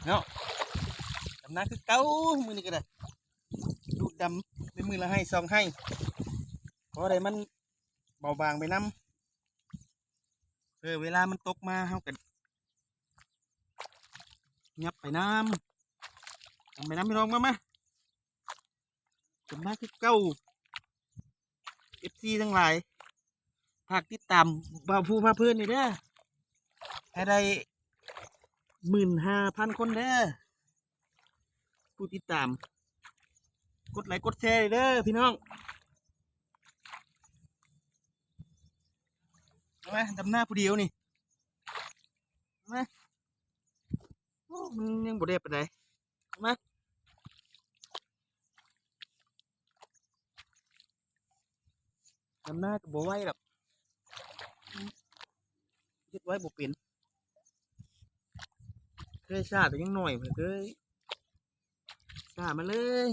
ເນາະ ດຳນາຄືເກົ່າ ມື້ນີ້ກໍໄດ້ ດູດດຳໄປມື້ລະໄຮ່ສອງໄຮ່ ພໍໄດ້ມັນເບົາບາງໄປນຳ. ເອີ ເວລາມັນຕົກມາເຮົາກໍຫຍັບໄປນຳ ຫຍັບໄປນຳ ພີ່ນ້ອງ ມາ ມາ ກັບມາຄືເກົ່າ ເອັຟຊີທັງຫຼາຍ ຝາກຕິດຕາມບ່າວພູພາເພີນນີ້ເດີ ໃຫ້ໄດ້ໝື່ນຫ້າພັນຄົນເດີ ຜູ້ຕິດຕາມ ກົດໄລກົດແຊເດີພີ່ນ້ອງ ມາ ດຳນາຜູ້ດຽວນີ້ ມາ ໂອ້ ມັນຍັງບໍ່ແດດປານໃດ ມາ ດຳນາກໍບໍ່ໄວດອກ ເຮັດໄວບໍ່ເປັນ ເຄີຍຊ້າແຕ່ຍັງນ້ອຍ ຂ້ອຍເຄີຍຊ້າມາເລີຍ.